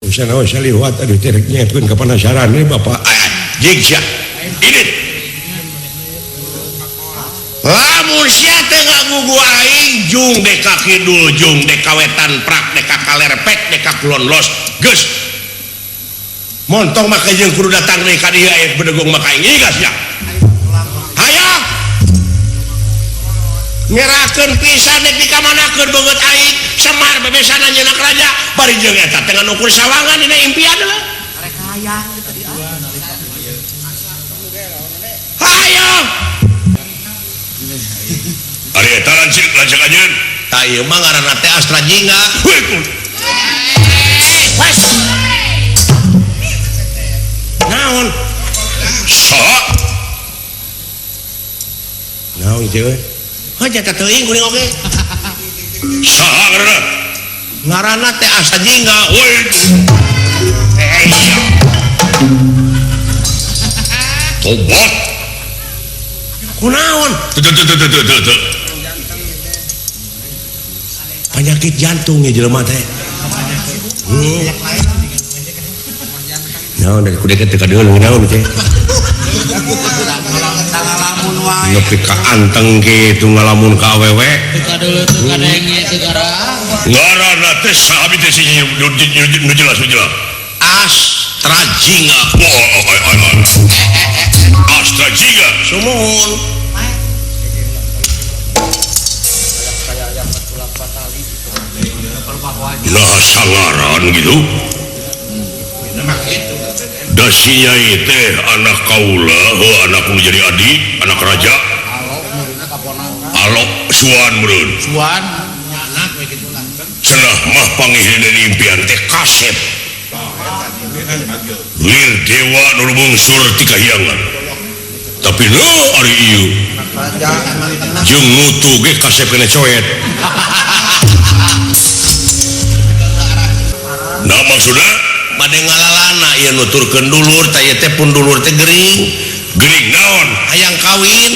Usah naon saliwat aduh teh rek nyeepkeun ka panasaran we bapak. Jig sia. Ini. Lamun sia teh ngagugu aing jung deka kidul jung deka wetan prak deka kaler pek deka kulon los geus. Montong maka jeung kudu datang deui ka dieu aya bedegong maka aing ieu sia. Hayang. Ngerakeun pisan dek dikamanakeun beungeut aing Semar bebesana nyenak raja bari jeung eta teh ngan ukur sawangan dina impian lah. Hayang. Ari eta lanceuk lanceuk anjeun. Tah ieu mah ngaranna teh Astra Jingga. Wes. Naon? Saha? Naon ieu teh? Heuh jata teuing kuring oge. Saha ngaranna? Ngaranna teh Astra Jingga. Woi. Tobat. Kunaon? Teu teu teu teu teu teu. Penyakit jantung ya jelema teh. Naon dari kudu teh kadeuleu naon teh. Nepi ka anteng kitu ngalamun ka awewe. Teu kadeuleu teu kadenge segara. Ngaranna teh saha teh si nu jelas nu jelas. Astra Jingga. Astra Jingga. Sumuhun. Nah sangaran gitu. Dasinya teh anak kaula, heuh anak nu jadi adi, anak raja. Alok suan meureun. Suan. Cenah mah pangihina impian teh kasep. Lir dewa nu bungsur ti kahyangan. Tapi leuh ari ieu. Jeung nutu ge kasep kena coet. Nah maksudna bade ngalalana ieu nuturkeun dulur tah ieu teh pun dulur teh gering. Gering naon? Hayang kawin.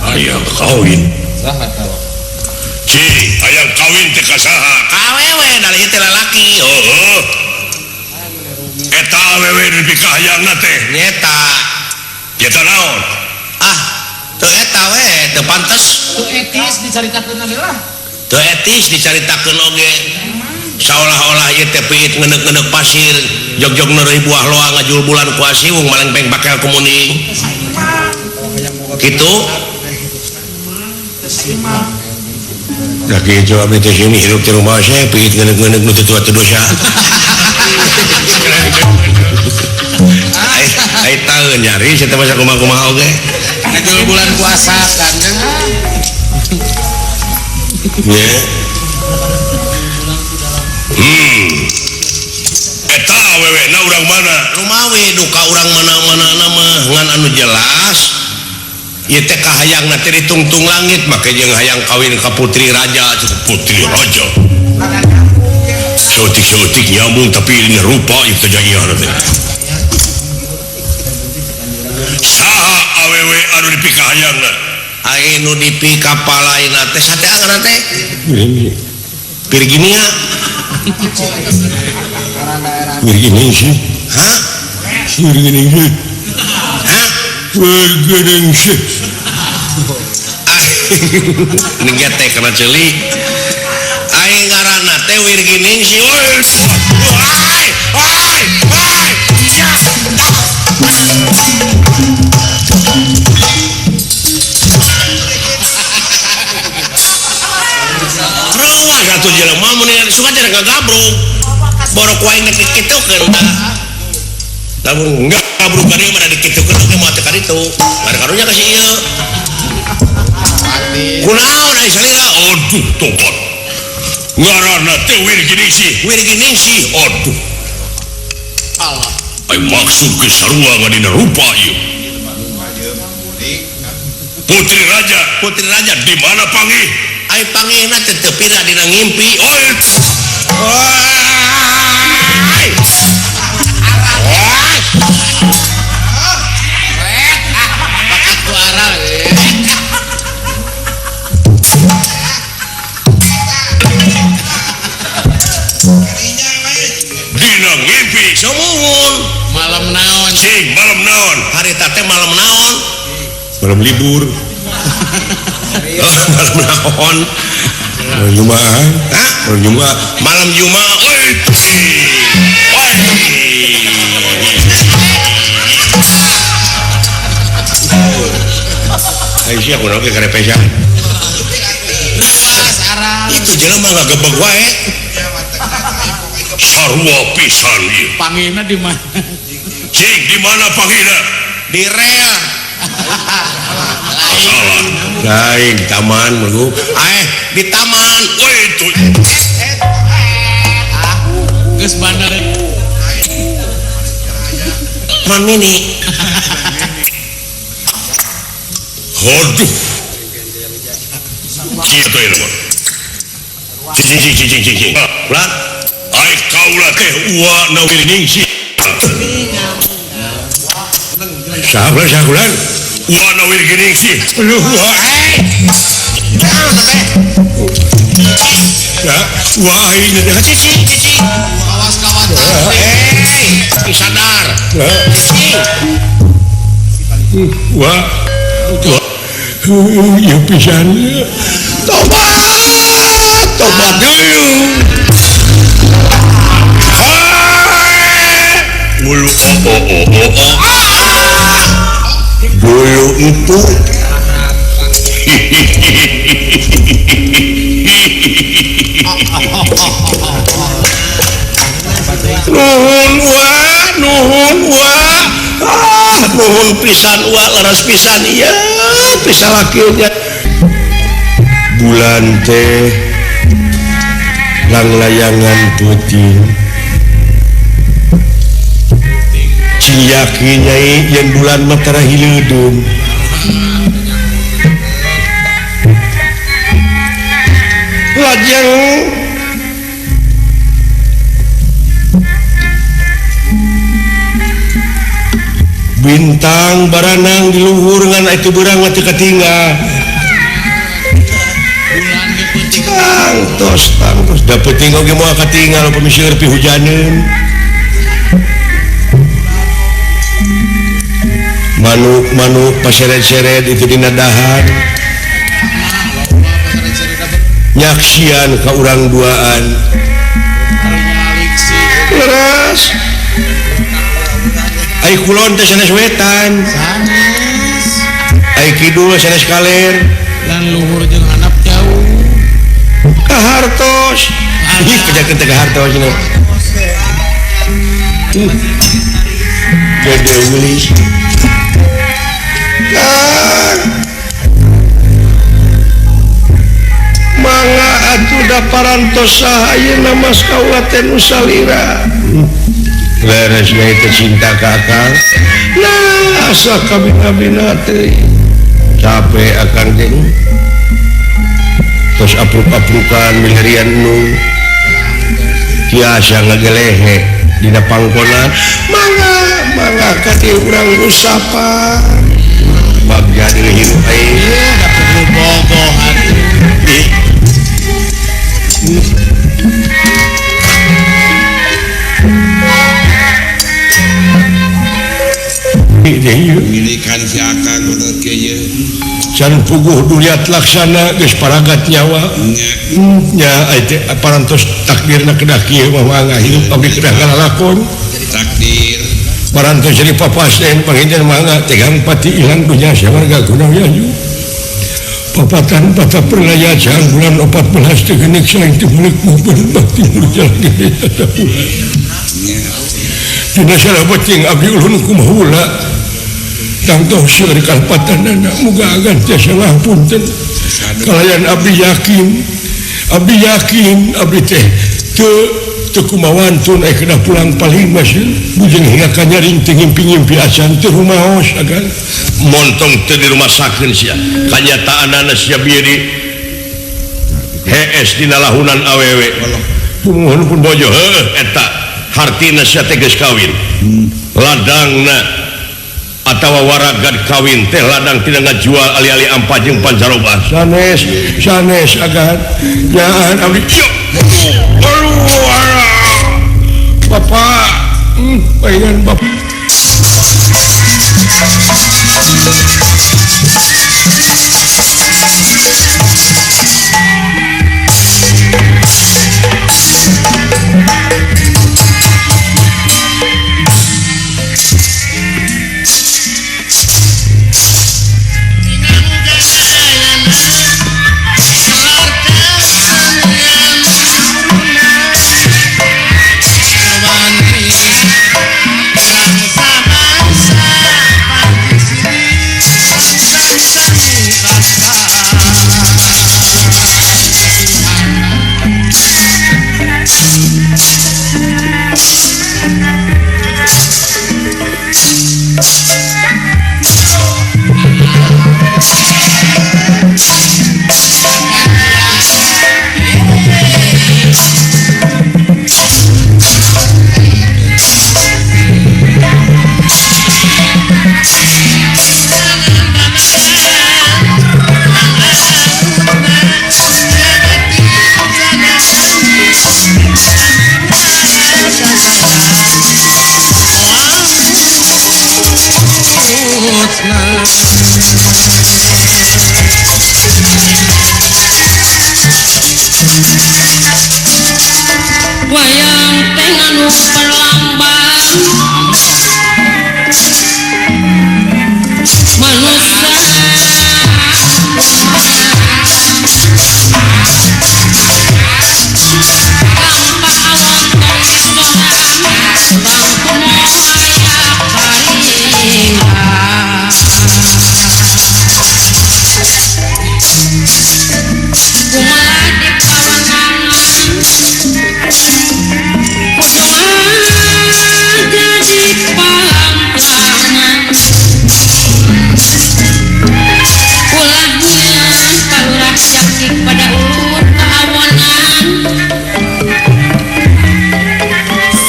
Hayang kawin. Saha tah? Cing, hayang kawin teh ka saha? Ka awewe da ieu teh lalaki. Heuh. Eta awewe nu dipikahayangna teh. Nyeta. Nyeta naon? Ah, teu eta we, teu pantes. Teu etis dicaritakeun lah. Teu etis dicaritakeun oge. Saolah-olah ieu teh piit ngeneuk-ngeneuk pasir, jog-jog neureuy buah loa ngajul bulan ku asiwung malengpeng bakel kumuning. Kitu. Da kitu abdi teh sini hirup di rumah saya piit ngeneuk-ngeneuk nu teu tua teu dosa. Ai taeun nyari sia teh masa kumaha-kumaha oge. Ngajul bulan puasa kan. Ya. Eta awewe na urang mana? Rumawi duka urang mana-mana mah ngan anu jelas. Ieu teh kahayangna teh ditungtung langit make jeung hayang kawin ka putri raja, putri raja. Saeutik-saeutik nyambung tapi ini rupa ieu teh jadian teh. Saha awewe anu dipikahayangna? Ai nu dipikapalaina teh satea ngaranna teh? Virginia. Virginia. Hah? Virginia. Hah? Virginia. Ini teh kena ceuli. Aing ngaranna teh Wirginingsih. Woi, woi, woi. Ya. Ruas atuh jelema mun suka teh ngagabruk. Borok wae nek dikitukeun tah. Lamun ngabruk ka dieu mah dikitukeun oge moal teh ka ditu. Karunya ka si ieu. Kunaon ai salira? Aduh tobat. Ngaranna teh Wirginingsih. Wirginingsih. Aduh. Allah. Ai maksud ke sarua ngadina rupa ieu. Putri raja, putri raja di mana panggih? Ai panggihna teh teu pira dina ngimpi. Oi. Oi. Oi. Bakat ku aral. Sia ngimpi Sumuhun. Malam naon? Cing, malam naon? Harita teh malam naon? Malam libur. Oh, malam naon? Malam Jumat. Hah? Malam Jumat. Malam Jumat. Oi. Oi. Ayo sia kunaon ge karepesan. Itu jelema ngagebeg wae. Sarua pisan ieu. Pangina di mana? Cing, di mana pangina? Di rel. Salah. Lain di taman mergo. Di taman. Oi itu. Geus bandar. Man mini. Aduh. Kieu teh mah. Cing cing cing cing cing. Ulah. Ai kaula teh ua na Wirningsih. Saha ulah saha ulah? Ua na Wirningsih. Aduh, ua eh. Naon teh? Ya, ua aing teh cicing cicing. Awas kawatan. Eh, sadar. Cicing. Ua. Ieu pisan. Tobat, tobat dulu. Bulu oh oh oh oh. Bulu itu nuhun wa, nuhun wa. Ah, nuhun pisan wa, leres pisan ieu, pisan lakinya. Bulan teh langlayangan peuting. Cing yakin nyai yen bulan mah tara hileudeuh. Lajeng bintang baranang di luhur ngan itu beurang mah teu katinggal. Tangtos tangtos da peuting oge moal katinggal upami seueur pihujaneun. Manuk-manuk paseret-seret itu dina dahan. Nyaksian ka urang duaan. Leres. Ai kulon teh sanes wetan. Sanes. Ai kidul sanes kaler. Dan luhur jeung handap jauh. Kahartos. Ih, pejakeun teh kahartos cenah. Gede geulis. Mangga atuh da parantos saha ayeuna mas kaula teh nu salira. Leres nyai teh cinta ka akang. Nah, asa kabina-bina teh. Capek akang teh. Tos apruk-aprukan milarian nu. Tiasa ngagelehe dina pangkonan. Mangga, mangga ka dieu urang usapan. Bagja deui hirup aing. Ieu da perlu bogoh atuh. Milikan si akang menurut kieu. Can puguh duriat laksana geus paragat nyawa. Nya teh parantos takdirna kedah kieu mah mangga hirup abdi kedah ngalalakon. Takdir. Parantos jadi papasen panginten mangga tegang pati ilang dunya sawarga guna yaju. Papatan pata perlaya jang bulan 14 teh geuning saing teu muluk maupun bakti murjal gede. Dina salah penting abdi ulun kumaha tangtoh seueur kalpatanana muga agan tiasa ngapunten. Kalayan abdi yakin abdi teh teu teu kumawantun aya kedah pulang paling masih bujeng hingga kanyaring teu ngimpi-ngimpi acan teu rumaos agan montong teu di rumah sakit sia kanyataanana sia bieu di hees dina lahunan awewe pumuhun pun bojo heuh eta hartina sia teh geus kawin ladangna atawa waragad kawin teh ladang tidak ngajual alih-alih ampa jeung pancaroba sanes sanes agan nyaan abdi Bapak bayangan bapak Wayang teh anu perlambang manusia tanpa awon tong sonan tangkumo aya karingan kumaha di pawenangan jadi palang-palangan ulahnya palurah cakik pada ulur keawonan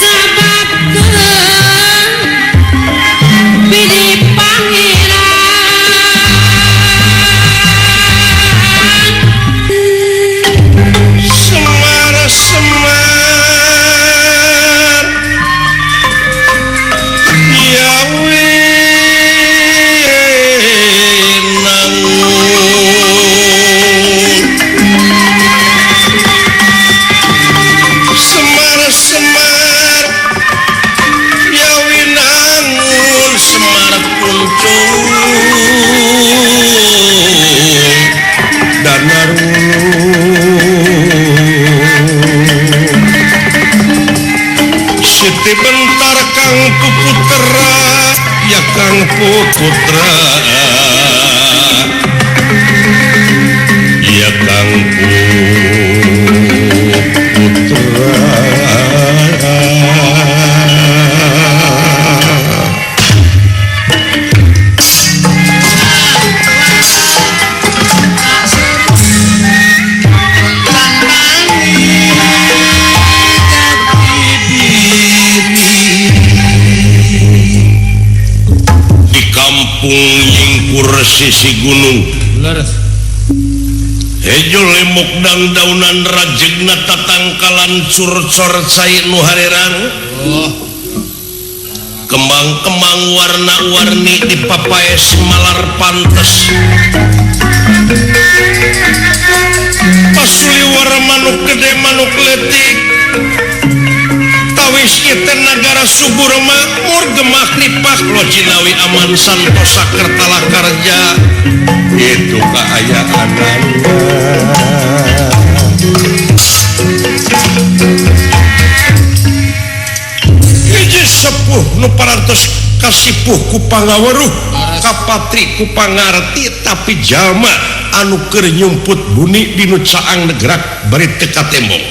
sababkeun bidi pangeran. Semar semar ya winangun Semar semar ya winangun Semar kuncung Siti bentar Kang Puputra ya Kang Puputra ya Kang Puputra. Kampung nyingkur sisi gunung hejo lemok dangdaunan rajegna tatangkalan curcor cai nu harirang kembang-kembang warna-warni di papaes malar pantes pasuliwara manuk gede manuk letik tawis ieu nagara subur makmur gemah lipat lo Cinawi aman santosa kertala karja itu kaayaan hiji sepuh nu parantos kasipuh ku pangaweruh kapatri ku pangarti tapi jalma anu keur nyumput buni dinu caang negrak bari teu katembong.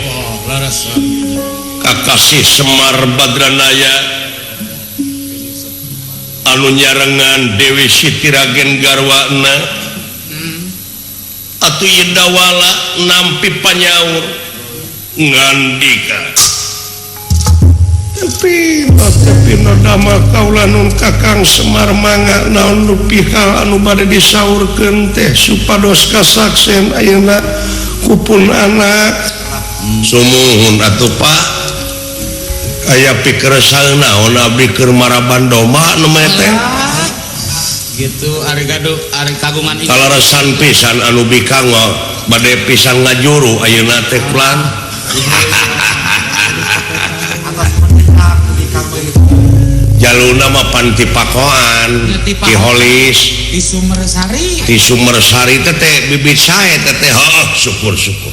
Kakasih Semar Badranaya anu nyarengan Dewi Siti Ragen garwana atuh ieu dawala nampi panyaur ngandika tepi no damel kaula nun Kakang Semar mangga naon nu pihal anu bade disaurkeun teh supados kasaksen ayeuna kupun anak. Sumuhun atuh Pak. Aya pikeresal naon abdi keur maraban domba nu teh. Gitu ari gaduh ari kagungan ieu. Kaleresan pisan anu bikang bade pisan ngajuru ayeuna teh plan. Jaluna mah pan ti Pakoan, ti Holis, ti Sumbersari. Ti Sumbersari teh teh bibit sae teh teh heuh syukur-syukur.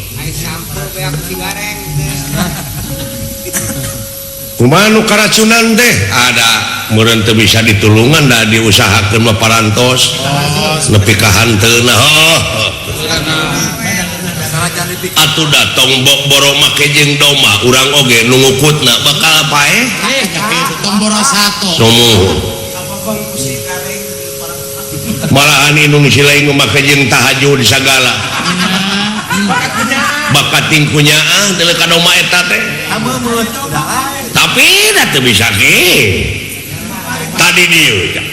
Kumaha nu karacunan teh? Ada meureun teu bisa ditulungan da diusahakeun mah parantos. Nepi ka hanteuna heuh. Atuh datong boro make jeung domba urang oge nu ngukutna bakal paeh. Tong boro sato. Sumuhun. Malahan indung si lain make jeung tahajud sagala. Bakat tingkunyaah teu ka domba eta teh. Tapi da teu bisa ge. Tadi dieu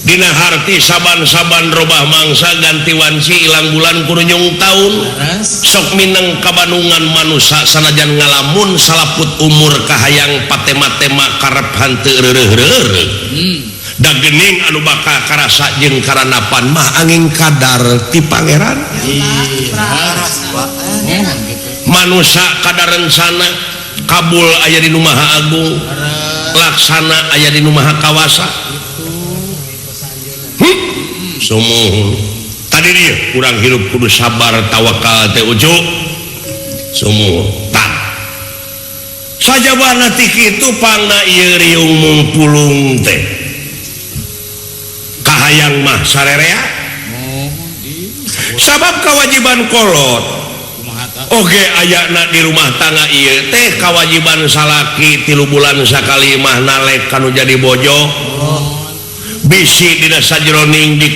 dina harti saban-saban robah mangsa ganti wanci ilang bulan kurunyung taun sok mineng kabanungan manusa sanajan ngalamun salaput umur kahayang patema-tema karep hanteu reureuh-reureuh. Da geuning anu bakal karasa jeung karanapan mah angin kadar ti pangeran. Manusa kadar rencana kabul aya di nu Maha Agung, laksana aya di nu Maha Kawasa. Sumuhun. Tadi dia kurang hirup kudu sabar tawakal teh ujuk. Sumuhun. Tak. Sajabana ti kitu pangna ieu riung mungpulung teh. Kahayang mah sarerea. Sabab kewajiban kolot. Oge ayana di rumah tangga ieu teh kewajiban salaki 3 bulan sakali mah nalek kanu jadi bojo. Bisi dina sajroning di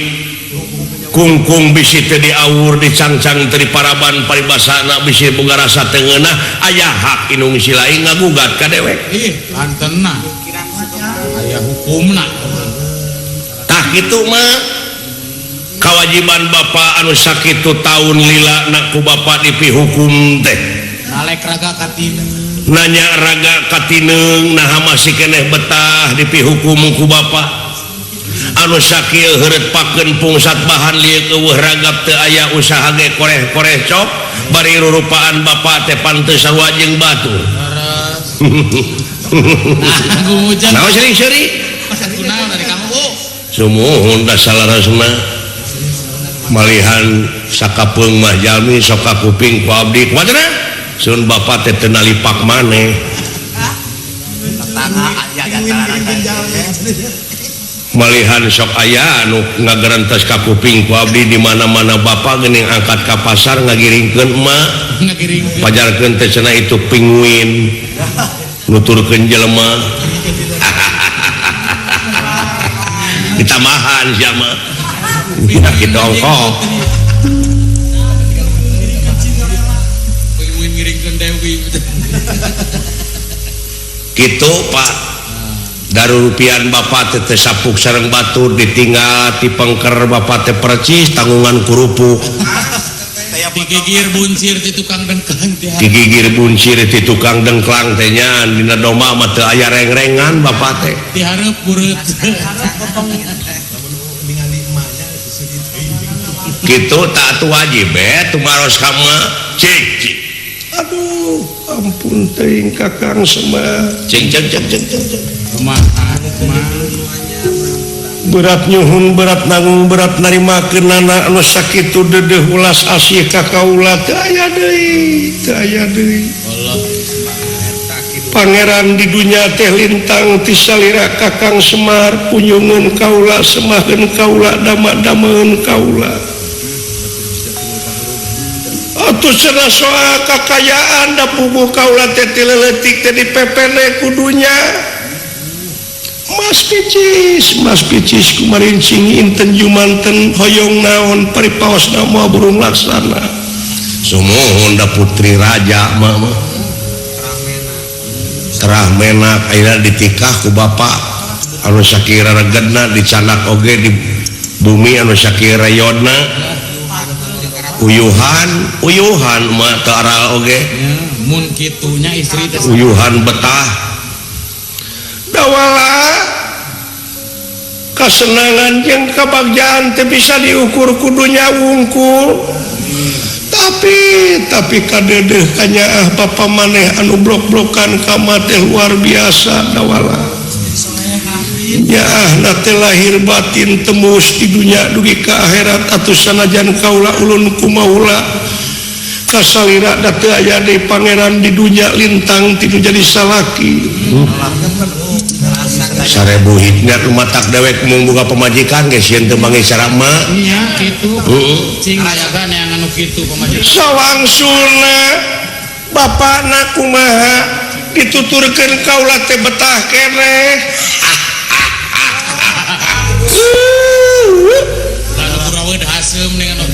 kungkung bisi teu diawur dicangcang teu diparaban paribasana bisi boga rasa teu ngeunah aya hak indung si lain ngagugat ka dewek. Ih pantenna aya hukumna. Tah kitu mah kawajiban bapa anu sakitu taun lila na ku bapa dipihukum teh. Nalek raga katineng. Nanya raga katineng naha masih keneh betah dipihukum ku bapa. Anu sakieu heureut pakeun pungsat bahan lieu eueuh ragap teu aya usaha ge koreh-koreh cok bari rurupaan bapa teh pantes sarua jeung batur. Naon sering-seri? Sumuhun da salaresna malihan sakapeung mah jalmi sok ka kuping ku abdi kumaha cenah? Sun bapa teh teu nalipak maneh. Malihan sok aya anu ngagerentes ka kuping ku abdi di mana-mana bapa geuning angkat ka pasar ngagiringkeun emak pajarkeun teh cenah itu pinguin nuturkeun jelema ditambahan sia mah kitu ongkoh pinguin ngiringkeun Dewi kitu Pak. Darurupian bapak teh sapuk sareng batur ditinggal ti pengker bapak teh percis tanggungan kerupuk. Digigir buncir ti tukang dengklang teh. Digigir buncir ti tukang dengklang teh nya dina domba mah teu aya reng-rengan bapak teh. Dihareup bureut. Kitu tak atuh wajib be tumaros ka mah. Cik cik. Aduh ampun teuing Kakang Semar. Cing cing cing cing cing. Berat nyuhun berat nanggung berat narimakeun nana anu sakitu deudeuh ulas asih ka kaula teu aya deui teu aya deui. Pangeran di dunya teh lintang ti salira Kakang Semar punyungeun kaula semaheun kaula dama-dameun kaula. Atuh cenah soal kakayaan da puguh kaula teh ti leutik teh dipepene ku dunya. Mas picis kumarincing inten jumanten hoyong naon paripaosna moal burung laksana. Sumuhun da putri raja mah mah. Terah menak ayeuna ditikah ku bapa anu sakira regedna dicanak oge di bumi anu sakira rayodna. Uyuhan, uyuhan mah teu aral oge. Mun kitunya istri teh uyuhan betah dawala kasenangan jeung kabagjaan teu bisa diukur ku dunya wungkul tapi kadedeh kanyaah bapa maneh anu blok-blokan ka teh luar biasa dawala nyaah na teh lahir batin tembus di dunya dugi ka akhirat atuh sanajan kaula ulun kumaula kasalira da teu aya deui pangeran di dunya lintang ti nu jadi salaki 1000 hikmat rumatak dewek mung boga pamajikan ge sieun teu manggih sarama nya kitu cing rayagan yang anu kitu pamajikan sawangsulna bapana kumaha dituturkeun kaula teh betah keneh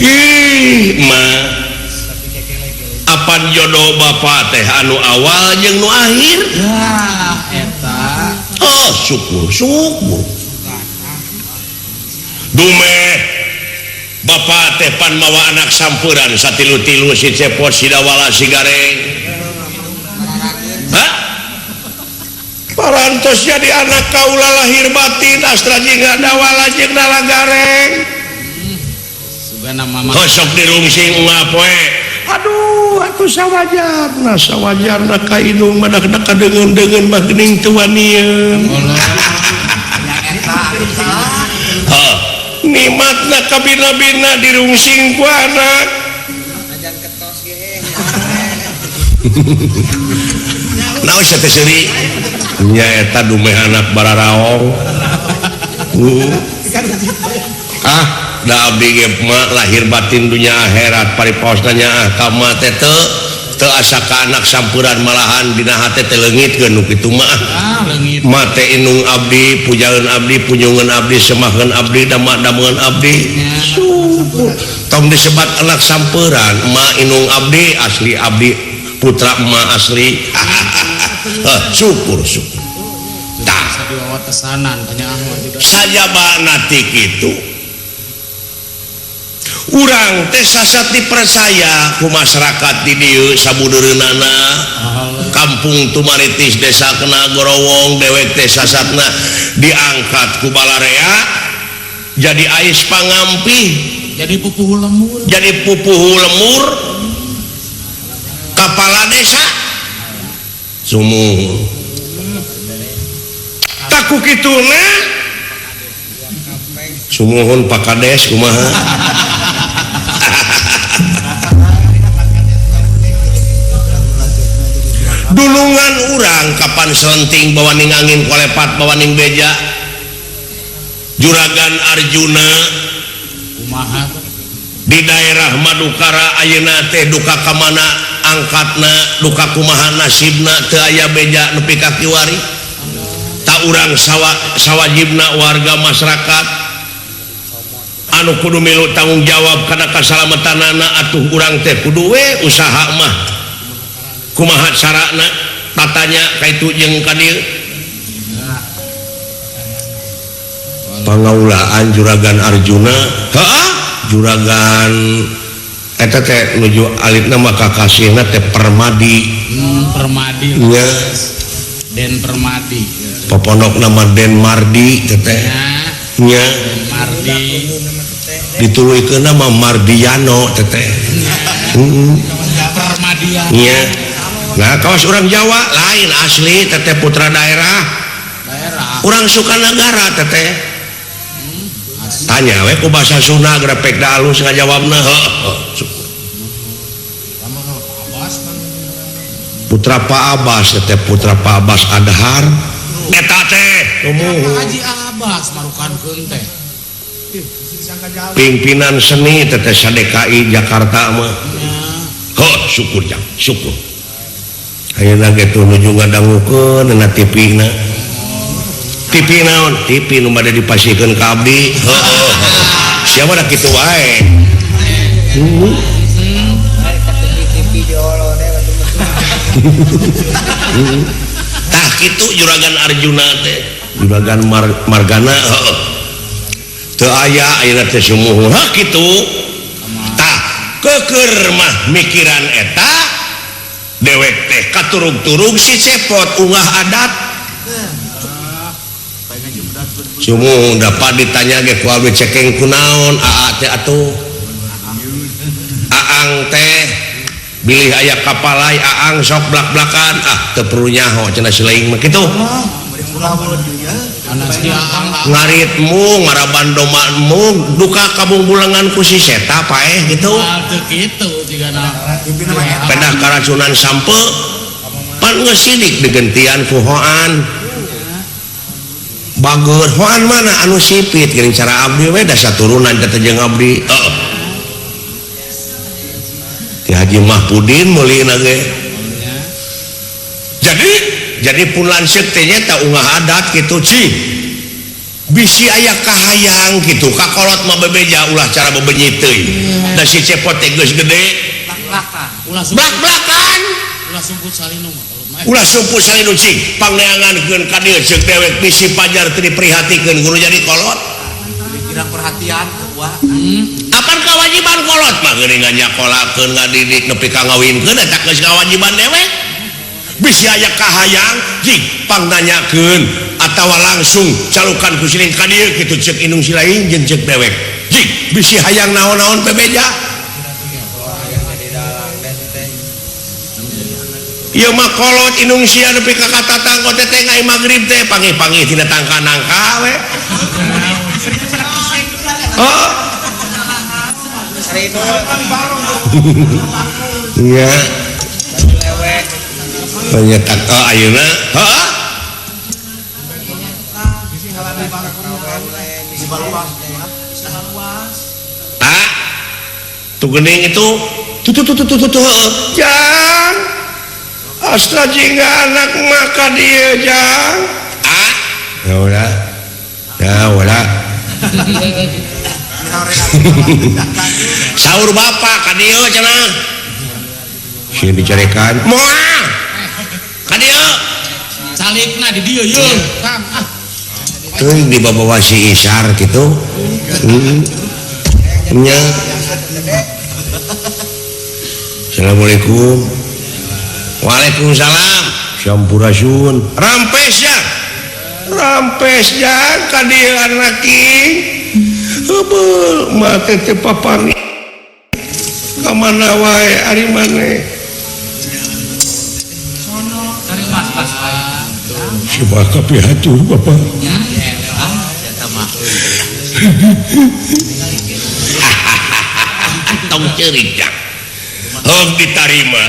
ih mah apan jodoh bapak teh anu awal jeung nu akhir wah eta oh syukur syukur dumeh bapak teh pan mawa anak sampuran satilu-tilu si Cepot si Dawala si Gareng hah parantos jadi anak kaula lahir batin astra jingga Dawala jeung Dala Gareng kosok dirungsing unggal poe aduh atuh sawajarna sawajarna ka indung mah dak kadeungeun-deungeun mah geuning teu wanieun heuh nikmatna kabina-bina dirungsing ku anak naon sia teh seuri nya eta dumeh anak bararaong ah da abdi ge mah lahir batin dunya akhirat paripaosna nyaah ka mah teh teu asa ka anak sampuran malahan dina hate teh leungitkeun nu kitu mah leungit mate indung abdi pujaeun abdi punjungeun abdi semahkeun abdi damak-dameun abdi syukur tong disebat anak sampuran emak indung abdi asli abdi putra emak asli syukur syukur tah sajabana ti kitu urang teh sasat dipercaya ku masyarakat di dieu sabudeureunana kampung Tumaritis desa Kena Gorowong dewek teh sasatna diangkat ku balarea jadi ais pangampih jadi pupuhu lemur jadi pupuhu lemur kepala desa sumuh tak ku kituna sumuhun Pak Kades kumaha dulungan urang kapan selenting bawaning angin kolepat bawaning beja Juragan Arjuna kumaha di daerah Madukara ayeuna teh duka ka mana angkatna duka kumaha nasibna teu aya beja nepi ka kiwari ta urang sawajibna warga masyarakat anu kudu milu tanggung jawab kana kasalamatanana atuh urang teh kudu we usaha mah kumaha carana tatanya kaitu jeung ka dieu pangaulaan Juragan Arjuna heeh Juragan eta teh nuju alitna mah kakasihna teh Permadi Permadi nya Den Permadi popondokna mah Den Mardi teh teh nya Den Mardi dituluykeunna mah Mardiano teh teh heeh Permadian nya nah kawas urang Jawa lain asli teteh putra daerah daerah urang Sukanagara teteh tanya we ku bahasa Sunda grepek da alus ngajawabna heuh putra Pak Abbas teteh putra Pak Abbas Adhar eta teh Pak Haji Abbas marukankeun teh pimpinan seni teteh sa-DKI Jakarta mah heuh syukur jang syukur ayeuna ge tuh nuju ngadangukeun na TV na TV naon TV nu bade dipasihkeun ka abdi heuh siapa da kitu wae tah kitu Juragan Arjuna teh Juragan Margana heuh teu aya ayeuna teh sumuhun heuh kitu tah keukeur mah mikiran eta Dewek teh katurug-turug si Cepot ungah adat. Sumung dapat ditanya ge ku abdi cekeng kunaon aa teh atuh. Aang teh bilih aya kapalai aang sok blak-blakan ah teu perlu nyaho cenah si laing mah kitu. Ngaritmu ngaraban domamu duka kabungbulengan ku si seta paeh gitu. Pedah karacunan sampe pan geus sidik digentian ku hoan. Bager hoan mana anu sipit geuning cara abdi we da saturunan teh jeung abdi. Heeh. Ki Haji Mahpudin meulina ge. Jadi pun lanceuk teh nya ungah adat kitu cing. Bisi aya kahayang kitu kakolot mah bebeja ulah cara bebenyit teuing. Da si Cepot teh geus gede. Blak-blakan. Ulah sumput salinu mah. Ulah sumput salinu cing. Pangneangankeun ka dieu ceuk dewek bisi pajar teu diprihatikeun kudu jadi kolot. Dikira perhatian wah. Apan kewajiban kolot mah geuning nganyakolakeun ngadidik nepi ka ngawinkeun eta geus kewajiban dewek. Bisi aya kahayang jing pangnanyakeun atawa langsung calukan ku siling ka dieu kitu ceuk indung si lain jeung ceuk dewek. Jing bisi hayang naon-naon bebeja. Ieu mah kolot indung sia nepi ka katatangko teh teh ngai magrib teh panggih-panggih tina tangka nangka we. Oh. Nya. Penyetak oh ayeuna heeh. Ah. Tuh geuning itu tuh tuh tuh tuh tuh jang. Astra jingga anak maka dia jang. Ah. Ya udah. Ya udah. Sahur bapak ka dieu cenah. Sieun dicarekan. Moal. Ka dieu. Calikna di dieu yeun. Kang ah. Teuing dibawa si Isar kitu. Nya. Assalamualaikum. Waalaikumsalam. Sampurasun. Rampes ya. Rampes ya ka dieu anak king. Heubeul mah teh teu papanggih. Ka mana wae ari maneh? Coba kapihatur bapak. Tong ceurik jang. Heug ditarima.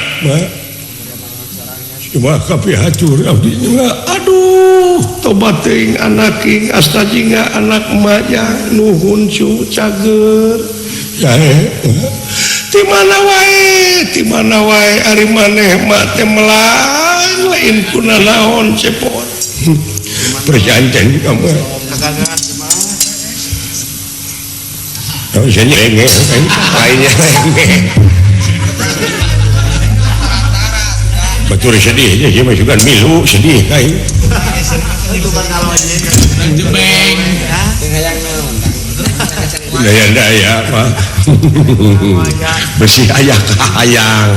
Coba kapihatur abdi mah. Aduh, tobat teuing anak king asta jingga anak emak jang nuhun cu cager. Jae. Ti mana wae, ti mana wae ari maneh mah teh melang lain kuna naon cepot. Perjanjian kamu. Oh, saya nyerenge, lainnya nyerenge. Betul sedih, ya masukkan milu sedih kayak. Daya-daya pak. Besi ayah kahayang,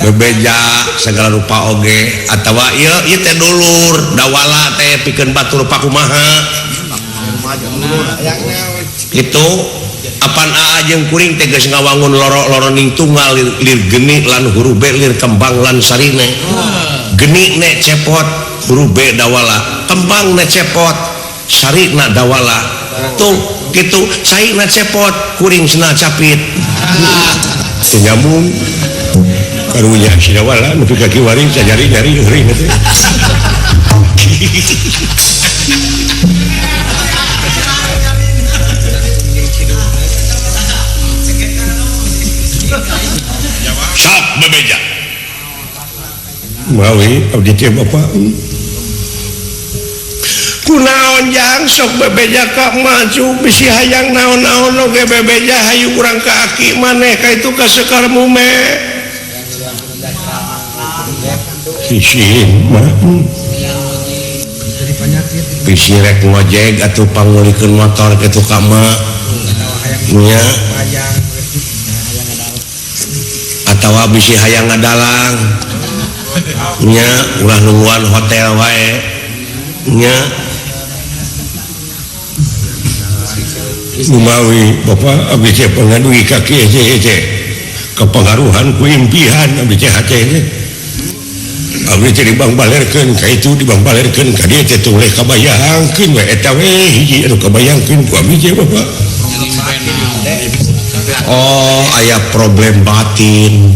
bebeja segala rupa oge atawa ieu ieu teh dulur dawala teh pikeun batur pakumaha. Itu apan aa jeung kuring teh geus ngawangun loro-loroning tunggal lir geni lan huruf B lir kembang lan sarine. Geni ne cepot huruf B dawala, kembang ne cepot sarina dawala. Tuh kitu saina cepot kuring sena capit. Teu nyambung. Karunya si dawala nepi ka kiwari nyari-nyari euring teh. Sok bebeja. Mawi abdi teh bapak. Kunaon jang sok bebeja ka maju bisi hayang naon-naon oge bebeja hayu urang ka aki maneh ka itu ka Sekar Mume. Isin mah. Bisi rek ngojek atuh pangulikeun motor kitu ka emak. Nya. Atawa bisi hayang ngadalang. Nya ulah nungguan hotel wae. Nya Lumawi Bapak abdi teh pangadugi ka kieu teh kepengaruhan ku impian abdi teh hate teh. Abdi teh dibangbalerkeun ka itu dibangbalerkeun ka dieu teh tong leh kabayangkeun we eta we hiji anu kabayangkeun ku abdi teh Bapak. Oh, aya problem batin.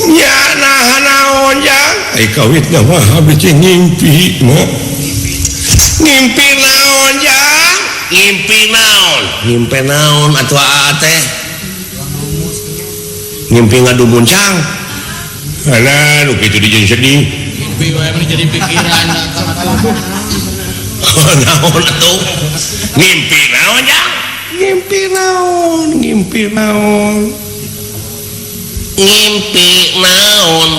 Nya nah naon jang? Ai kawitna mah abdi teh ngimpi mah. Ngimpi naon jang? Ngimpi naon? Ngimpi naon atuh aa teh? Ngimpi ngadu muncang. Alah, nu kitu dijieun sedih. Ngimpi wae mah jadi pikiran atuh. Naon atuh? Ngimpi naon jang? Ngimpi naon? Ngimpi naon? Ngimpi naon?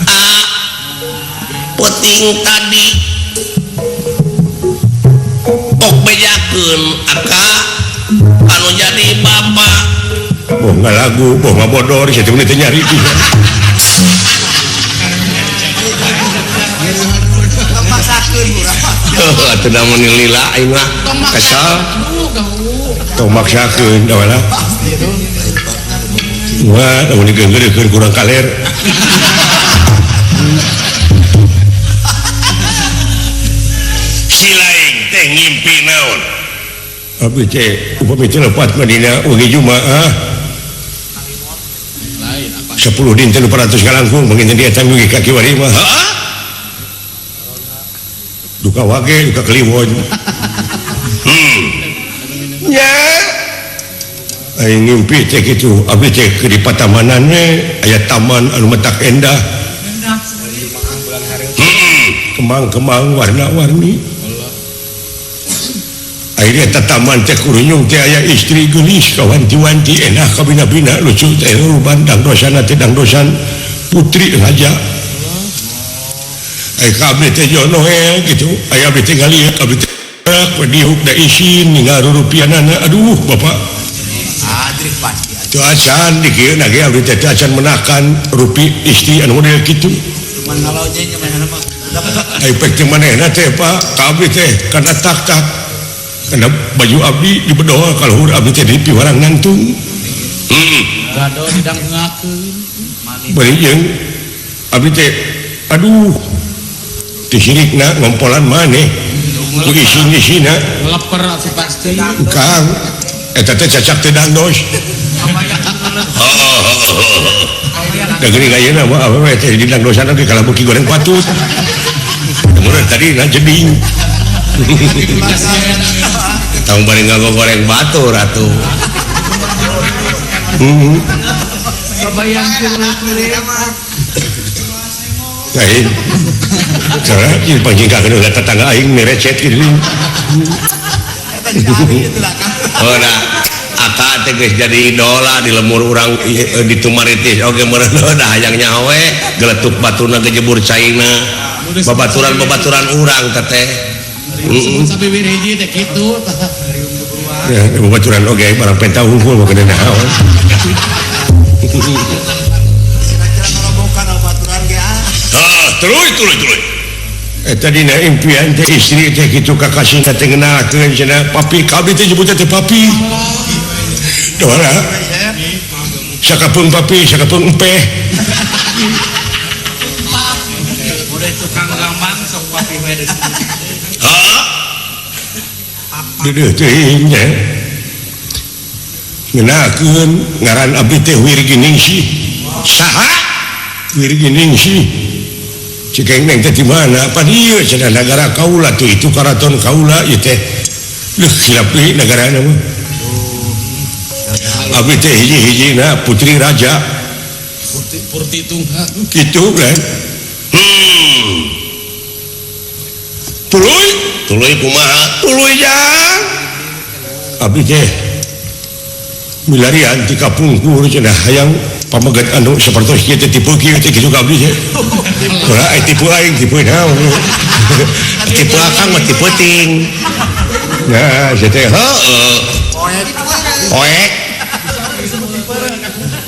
A peuting tadi ok bejakeun aka anu jadi bapak. Boh ngalagu, boh ngabodor, sia teh teu nyari. Atuh da mun lila aing mah kesel. Tong maksakeun da wala. Wah, lamun digeunggeurkeun kurang kaler. Si lain teh ngimpi naon? Abdi teh upami teh lepat mah dina wengi Jumaah. 10 dinten 400 kalangkung mungkin dia tanggung ka kiwari mah. Heeh. Duka wage, duka kliwon. Nya. Aing ngimpi teh kitu, abdi teh keur di patamanan we, aya taman anu matak endah. Kembang-kembang warna-warni. Akhirnya eta taman teh kurunyung teh aya istri geulis kawanti-wanti enak kabina-bina lucu teh ruban dangdosana teh dangdosan putri raja. Ai ka abdi teh jono we kitu, aya abdi teh ngalieu abdi teh diuk da isin ninggal rurupianana aduh bapak. Teu acan di kieu na ge abdi teh teu acan menakan rupi istri anu model kitu. Ai pek teh manehna teh Pak, ka abdi teh kana tak-tak. Kana baju abdi dibedol ka luhur abdi teh dipiwarang nangtung. Gado didangkeun. Bari jeung abdi teh aduh tisirikna ngompolan maneh. Ku isin-isina ngeleper atuh pasti. Kang eta teh cacak teh dangdos. Da geuning ayeuna mah awewe teh di dangdosan oge kalabuki goreng patut. Kemudian tadi na jeding. Tong bari ngagoreng batur atuh. Lain. Cara ieu panjingkakeun ulah tetangga aing merecet kitu. Oh da aka teh geus jadi idola di lemur urang di Tumaritis oge meureun da hayang nyaho we geletuk batuna gejebur caina. Babaturan-babaturan urang teh. Sabibir hiji teh kitu. Ya, babaturan oge barang penta hungkul mah kena naon. Tuluy tuluy tuluy. Eta dina impian teh istri teh kitu kakasihna teh ngeunalkeun cenah papi ka abdi teh nyebutna teh papi. Doa sakapeung papi sakapeung empeh. Udah tukang gambang sok papi we. Heeh. Deudeuh teuing nya. Ngeunalkeun ngaran abdi teh Wirginingsih. Saha? Wirginingsih. Cekeng neng teh di mana? Pan ieu cenah nagara kaula tuh itu karaton kaula ieu teh. Leuh hilap deui nagarana mah. Abdi teh hiji-hijina putri raja. Purti tunggal. Kitu kan. Tuluy, tuluy kumaha? Tuluy jang. Abdi teh milarian ti kapungkur cenah hayang pamegat anu sapertos kieu teh tipe kieu teh kitu ka abdi teh. Ora ai tipe aing tipe naon. Tipe akang mah tipe ting. Nah, sia teh heueuh. Oek.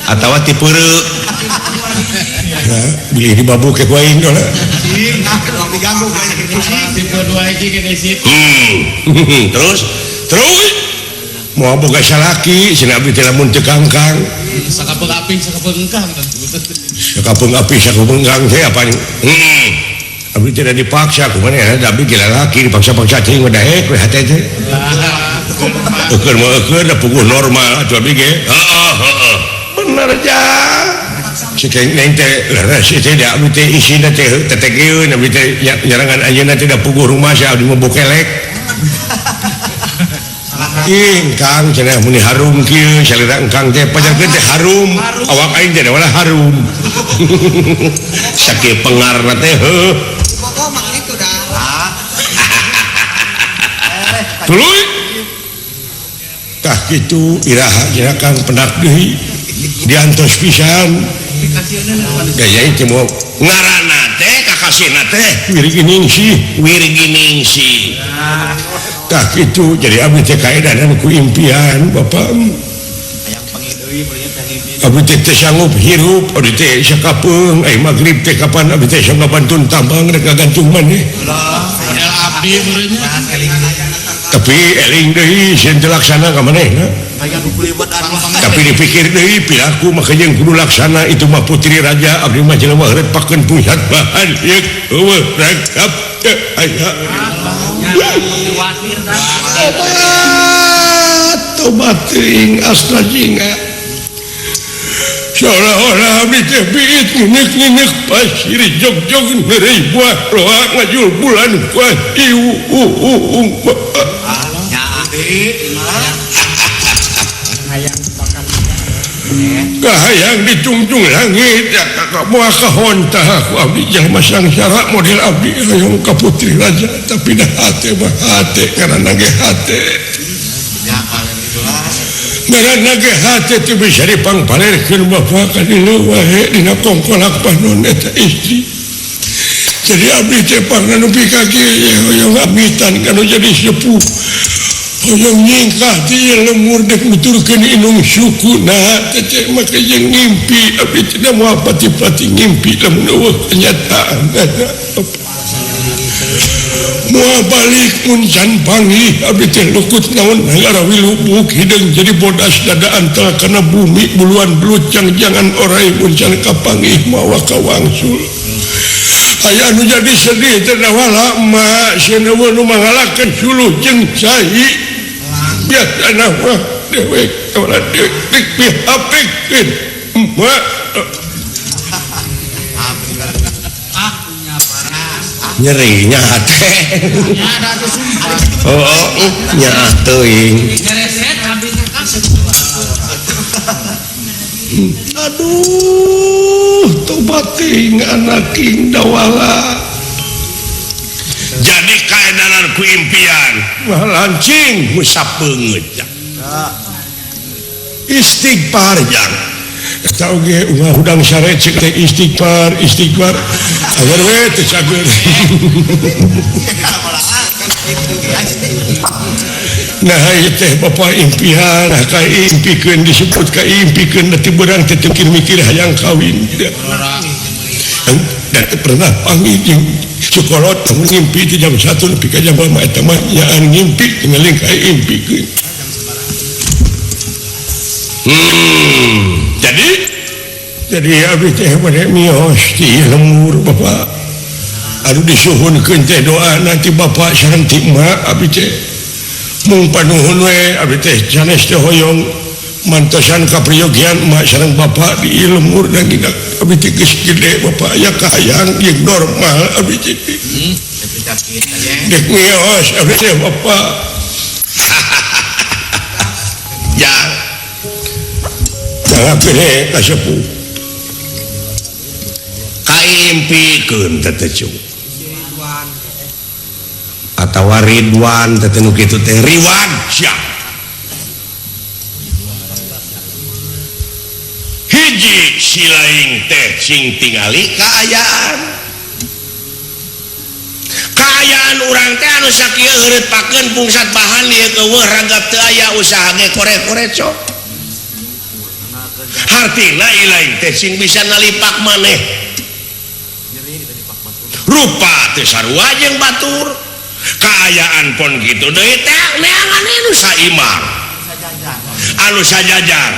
Atawa tipeureu. Nah, bilih dibabuk ke ku aing dola. Terus terus Moal boga salaki cenah abdi teh lamun teu kangkang. Sakapeung api sakapeung engkang. Sakapeung api sakapeung engkang teh apa abdi teh dipaksa kumaha ya abdi ge lalaki dipaksa-paksa teuing mah daek we hate teh. Eukeun mah eukeun da puguh normal atuh abdi ge. Heeh heeh. Bener jang. Si neng teh leres teh da abdi teh isina teh tetegeun abdi teh nyarangan anjeunna teh da puguh rumah sia abdi mah bokelek. Ingkang cenah muni harum kieu salira engkang teh pajarkeun teh harum awak aing teh wala harum. Sakieu pengarna teh heuh. Tuluy. Tah kitu iraha cenah Kang penak deui diantos pisan. Gaya teh moal ngaranna teh kakasihna teh Wirginingsih. Wirginingsih. Tah kitu jadi abdi teh kaedanan ku impian bapak. Abdi teh teu sanggup hirup, abdi teh sakapeung ai magrib teh kapan abdi teh sok ngabantun tambang rek ngagantung maneh. Abdi meureunnya. Tapi eling deui sieun teu laksana ka manehna. Tapi dipikir deui piraku mah jeung kudu laksana itu mah putri raja abdi mah jelema heureut pakeun pusat bahan ieu eueuh rangkap teu aya. Tobat, tobat teuing astra jingga. Seolah-olah abdi teh biit nginek-nginek pasir jog-jog neureuy buah loa ngajul bulan kuah ieu. Kahayang ditungtung langit ya kakak moal kahontah aku abdi jelema sangsara model abdi hoyong ka putri raja tapi dah hate mah hate ngaranna ge hate. Ngaranna ge hate teu bisa dipangpalerkeun bapak ka dieu wae dina kongkolak panon eta istri. Jadi abdi teh pangna nepi ka kieu hoyong amitan kanu jadi sepuh. Hoyong nyingkah ti lemur dek nuturkeun inung suku nah teh maka jeung ngimpi abdi teh da moal pati-pati ngimpi lamun eueuh kenyataan. Moal balik mun can panggih abdi teh lukut naon nagara wilubuk hideung jadi bodas dada antal kana bumi buluan belut jang-jangan orai mun can kapanggih mawa kawangsul. Aya anu jadi sedih teh dawala emak sieun eueuh nu mangalakeun suluh jeung cai. Biasana mah dewek ora dewek dipihapikeun emak. Nyerinya hate. Oh, nyaah teuing. Aduh, tobat teuing anak king dawala. Jadi kaedanan ku impian mah lancing sapeungeut jang. Istighfar jang. Eta oge ungah hudang sare cek teh istighfar, istighfar. Agar we teu cager. Nah ieu teh bapa impian, nah ka impikeun disebut ka impikeun teu beurang teu mikir-mikir hayang kawin. Dan teu pernah panggih jeung sukolot lamun ngimpi ti jam 1 nepi ka jam 5 eta mah nyaan ngimpi ngeling ka impikeun. Jadi abdi teh bade mios ti lembur bapak. Aduh disuhunkeun teh doa nanti bapak sareng ti emak abdi teh. Mung panuhun we abdi teh sanes teh hoyong mantosan kapriyogian emak sareng bapak di lembur dan tidak abdi teh geus gede bapak aya kahayang jeung normal abdi teh. Dek mios abdi teh bapak. Ya. Jangan gede kasepuh. Kaimpikeun teh teh atawa Ridwan teh nu kitu teh Riwan sia. Hiji silaing teh sing tingali kaayaan. Kaayaan urang teh anu sakieu heureut pakeun pungsat bahan ieu keueuh ranggap teu aya usaha ge korek-korecok. Hartina ilaing teh sing bisa nalipak maneh. Rupa teu sarua jeung batur. Kaayaan pon kitu deui teh neangan anu saimang. Anu sajajar.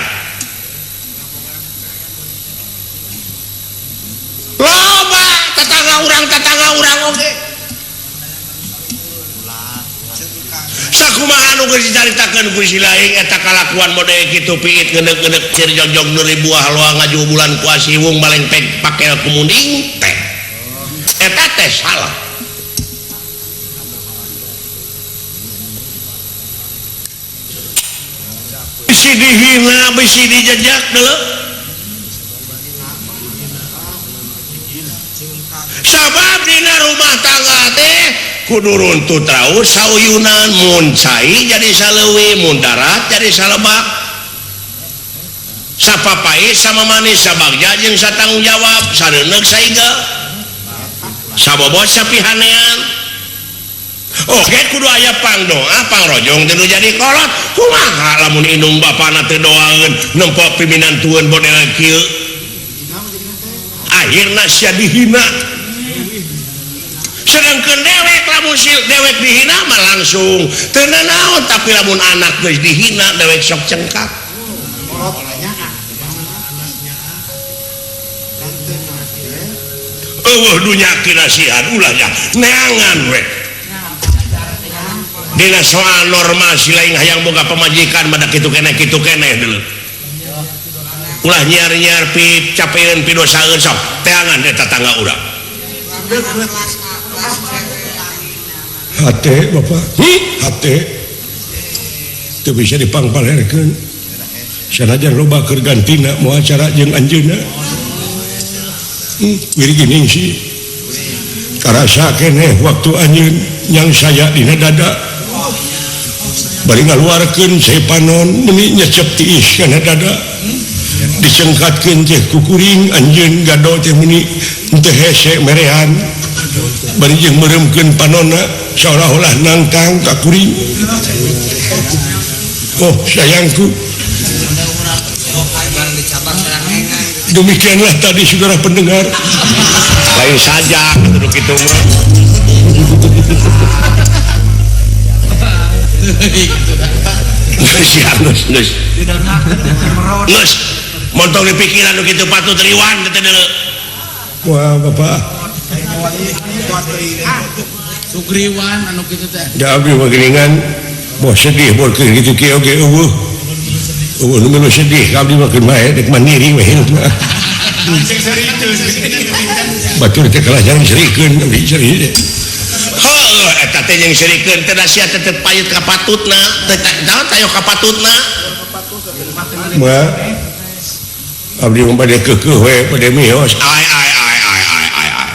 Loba tetangga urang oge. Sakumaha anu geus dicaritakeun ku si laing eta kalakuan model kitu piit ngeuneuh-ngeuneuh cir jogjog neuri buah loang ngaju bulan kuasi wung malengpeng pakel kumuning teh. Eta teh salah. Bisi dihina, bisi dijejak deuleu. Sabab dina rumah tangga teh kudu runtut raus sauyunan mun cai jadi saleuwi mun darat jadi salebak sapapai sama manis sabagja jeung satanggung jawab sareuneuh saiga sabobot sapihanean. Oke kudu aya pangdoa pangrojong teu jadi kolot kumaha lamun indung bapana teu doaeun nempo piminantueun model kieu akhirna sia dihina. Sedangkan dewek lamun si dewek dihina mah langsung teu nanaon, tapi lamun anak geus dihina dewek sok cengkak. Eueuh dunya kinasihan ulah nya neangan we. Dina soal norma si lain hayang boga pamajikan mah kitu keneh deuleu. Ulah nyiar-nyiar pi capeun pi dosaeun sok teangan eta tetangga urang. Hate bapak, hate teu bisa dipangpalerkeun. Sanajan loba keur gantina moal cara jeung anjeunna. Wirgining sih. Karasa keneh waktu anjeun yang saya dina dada. Bari ngaluarkeun cai panon meuni nyecep tiis kana dada. Dicengkatkeun teh ku kuring anjeun gado teh meuni teu hese merehan. Bari jeung meureumkeun panonna seolah-olah nangtang ka kuring. Oh sayangku. Demikianlah tadi saudara pendengar. Lain saja kudu kitu mah. Geus ya geus geus. Geus montong di pikiran nu kitu patut riwan teh deuleu. Wah bapak. Sugriwan anu kitu teh. Da abdi mah geuningan boh sedih boh keur kitu kieu oge eueuh. Eueuh nu milu sedih ka abdi mah keur mae dek mandiri we hirup mah. Batur teh kalah jarang serikeun abdi seri. Heuh eta teh jeung serikeun teh da sia teh teu payut ka patutna, teh naon tayo ka patutna. Mah abdi mah bade keukeuh we bade mios. Ai ai ai ai ai ai ai.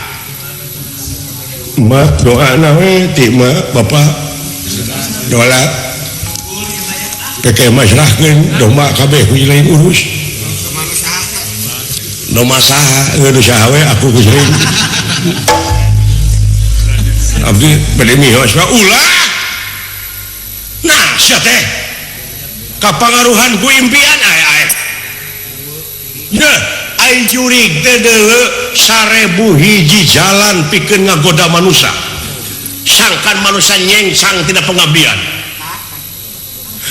Mak doana we ti mak bapak dola keke masrahkeun domba kabeh ku lain urus. Domba saha? Geus saha we aku ku lain. Abdi bade mios mah ulah. Nah sia teh kapangaruhan ku impian ai ai. Yeuh ai jurig teh deuleu 1000 hiji jalan pikeun ngagoda manusia. Sangkan manusia nyengsang tina pengabdian.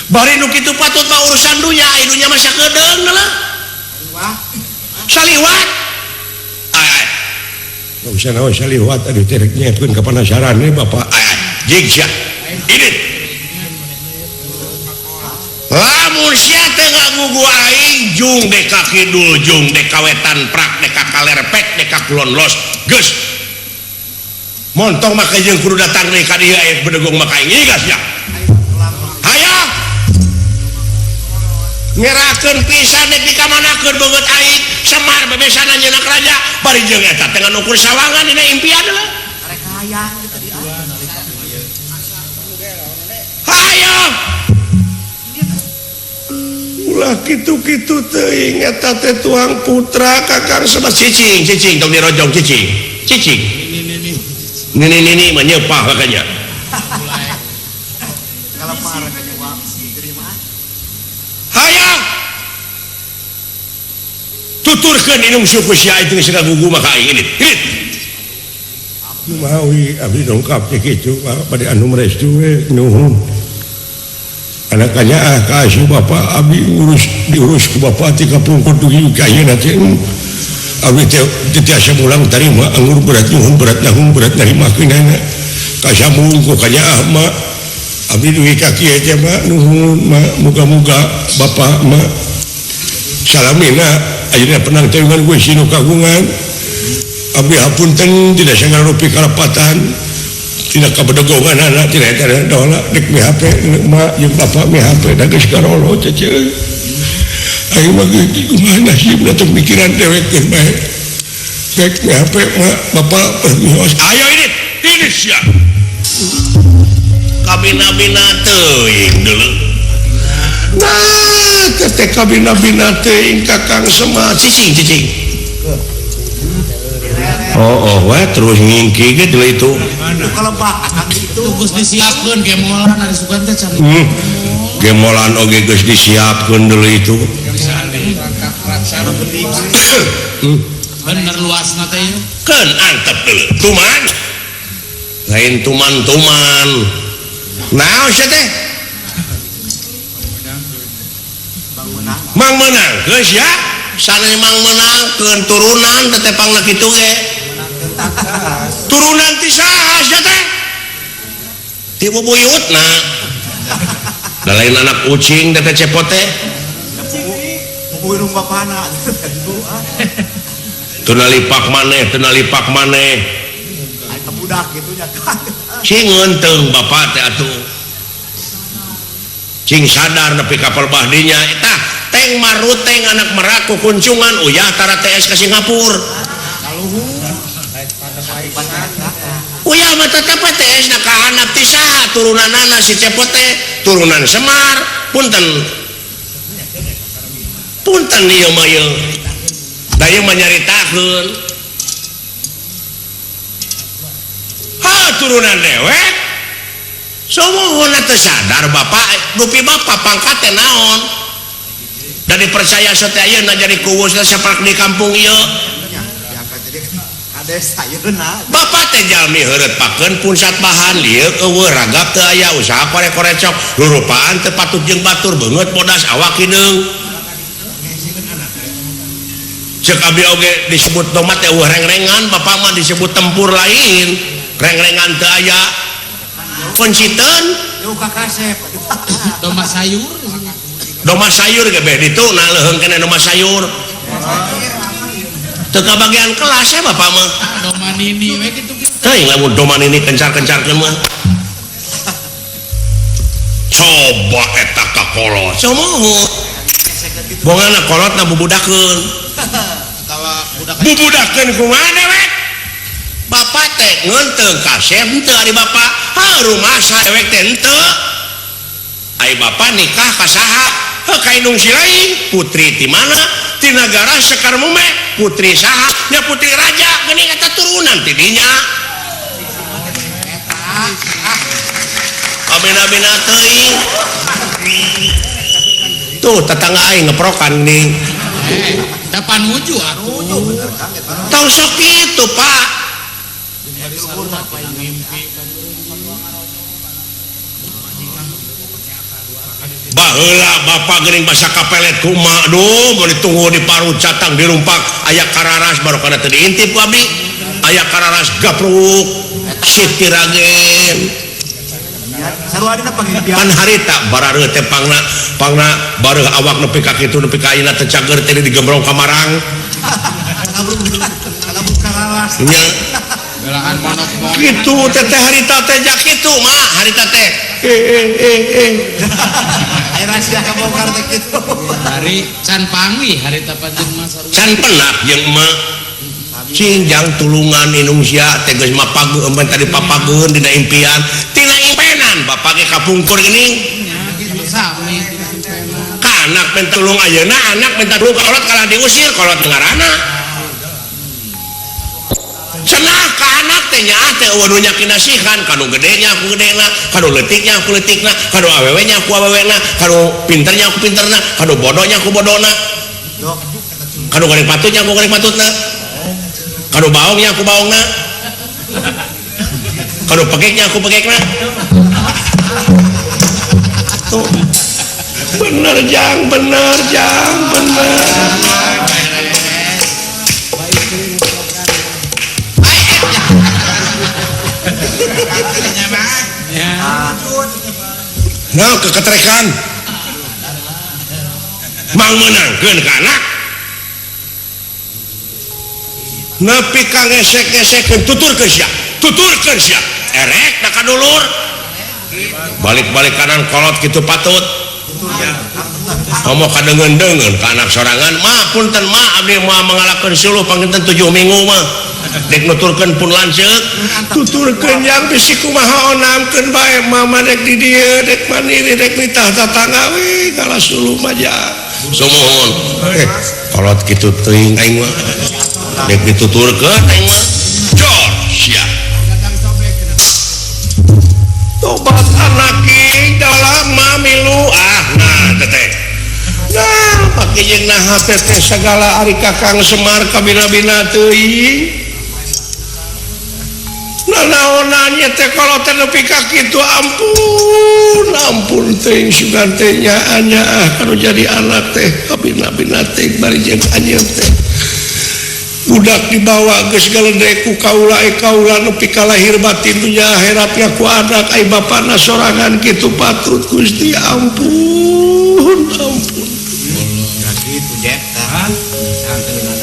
Bari nu kitu patut mah urusan dunya, ai dunya mah sakedeung lah. Saliwat. Ai ai. Tong sanaos saliwat aduh teh rek nyeepkeun ka panasaran we bapak. Ai ai jig sia. Ini. Lamun sia teh ngagugu aing jung deka kidul jung deka wetan prak deka kaler pek deka kulon los geus. Montong mah jeung kudu datang deui ka dieu aya bedegong mah ka aing geus sia. Hayo. Ngerakeun pisan dek dikamanakeun beungeut aing Semar bebesana nyeuna raja bari jeung eta teh ngan ukur sawangan dina impian lah. Arek hayang kitu di. Hayo. Ulah kitu-kitu teuing eta teh tuang putra kakang sama cicing cicing tong dirojong cicing cicing nini nini mah nyeupah makanya. Hayang tuturkeun inung suku sia itu geus ngagugu maka aing ini. Kumaha abdi dongkap teh kitu bade anu restu we nuhun. Anak kanyaah ka si bapak abdi urus diurus ku bapak ti kapungkur dugi ka ayeuna teh. Abdi teh teu tiasa mulang tarima anggur berat nuhun berat nanggung berat narimakeunana. Kasambung ku kanyaah mah abdi dugi ka kieu teh mah nuhun mah muga-muga bapak mah salamina ayeuna penang teh dengan Gusti nu kagungan. Abdi hapunten tidak sagala rupi karapatan tidak kabedegongan anak tidak ada dola dek mi HP mak jeung bapak mi HP da geus karolo cece aing mah geus kumaha nasibna teh mikiran dewek geus bae dek mi HP mak bapak permios ayo ini sia kabina-bina teuing deuleu nah teh kabina-bina teuing Kakang Semar cicing cicing. Oh, wah terus ngingki gitu itu. Itu geus disiapkeun gemolan ari sugan teh cari. Gemolan oge geus disiapkeun deuleu itu. Bener luasna teh ieu. Keun antep deuleu. Tuman. Lain tuman-tuman. Naon sia teh? Mang meunang geus ya. Sana mang meunangkeun turunan teh tepangna kitu ge. Turunan ti saha sia teh? Ti bubuyutna. Da lain anak ucing teh cepot teh. Bubuyut bapana. Teu nalipak maneh, teu nalipak maneh. Ai budak kitu nya. Cing ngeunteng bapak teh atuh. Cing sadar nepi ka palbahdinya eta teng maruteng anak meraku kuncungan uyah tara TS ka Singapura. Uyah mah tetep TS na ka anak ti saha turunanana si cepot teh turunan Semar punten. Punten ieu mah ieu. Da ieu mah nyaritakeun. Ha turunan dewek. Sumuhunna teu sadar bapak, dupi bapak pangkat teh naon? Da dipercaya sateh ayeuna jadi kuwus sapak di kampung ieu. Bapak teh jalmi heureut pakeun punsat bahan lieuk eueuh ragap teu aya usaha korek-korecok rurupaan teu patut jeung batur beungeut bodas awak hideung. Ceuk abdi oge disebut tomat teh eueuh rengrengan bapak mah disebut tempur lain rengrengan teu aya. Kunciteun domba sayur. Domba sayur ge beh ditu na leuheung keneh domba sayur. Teu kabagian kelas ya bapak mah. Domba nini we kitu kitu. Teuing lamun domba nini kencar-kencarkeun mah. Coba eta ka kolot. Sumuhun. Bongana kolotna bubudakeun. Bubudakeun kumaha dewek? Bapak teh ngeunteung kasep henteu ari bapak. Ha rumah dewek teh henteu. Ai bapak nikah ka saha? Heuh ka indung si lain. Putri ti mana? Ti nagara Sekar Mume. Putri saha? Nya putri raja geuning eta turunan ti dinya. Kabina-bina teuing. Tuh tetangga aing ngeprokan geuning. Da panuju atuh. Tong sok kitu, Pak. Baheula bapak geuning basa kapelet ku emak duh mun ditunggu di parut catang dirumpak aya kararas baru kana teu diintip ku abdi aya kararas gapruk sitiragen pan harita barareuh teh pangna pangna bareuh awak nepi ka kitu nepi ka ayeuna teh cager teh digembrong ka marang nya kitu teh harita teh jak kitu mah harita teh hari can panggih harita panjang mah sarua can penak jeung emak cing jang tulungan indung sia teh geus mapageun empan tadi papageun dina impian tina impenan bapak ge kapungkur geuning sami ka anak minta tulung ayeuna anak minta tulung kolot kalah diusir kolot ngaranna cenah ka anak teh nyaah teh eueuh nu nyakinasihan kanu gedenya ku gedena kanu leutiknya ku leutikna kanu awewenya ku awewena kanu pinternya ku pinterna kanu bodohnya ku bodona kanu goreng patutnya ku goreng patutna kanu baongnya ku baongna Kalau pekeknya aku pekekna. Tuh. Bener jang, bener jang, bener. Nah, keketrekan. Mang meunangkeun ka anak. Nepi ka ngesek-ngesekeun tuturkeun sia, tuturkeun sia. Erek da ka dulur. Balik-balik kanan kolot kitu patut. Komo kadeungeun-deungeun ka anak sorangan, mah punten mah abdi moal mangalakeun suluh panginten 7 minggu mah. Dek nuturkeun pun lanceuk, tuturkeun yang bisi kumaha onamkeun bae mama dek di dieu, dek mandiri, dek nitah tatangga we kalah suluh mah ja. Sumuhun. Kolot kitu teuing aing mah. Dek dituturkeun aing mah. Jor sia. Tobat anak dalam mamilu ah nah teteh. Nah pake jeung naha teteh sagala ari Kakang Semar kabina-bina teuing. Nanaonannya teh kalau teh nepi ka kitu ampun ampun teuing sugan teh nyaah kanu jadi anak teh kabina-bina teh bari jeung anjeun teh. Budak dibawa geus galedek ku kaula kaula nepi ka lahir batin dunya akhirat ku anak ai bapana sorangan kitu patut Gusti ampun ampun.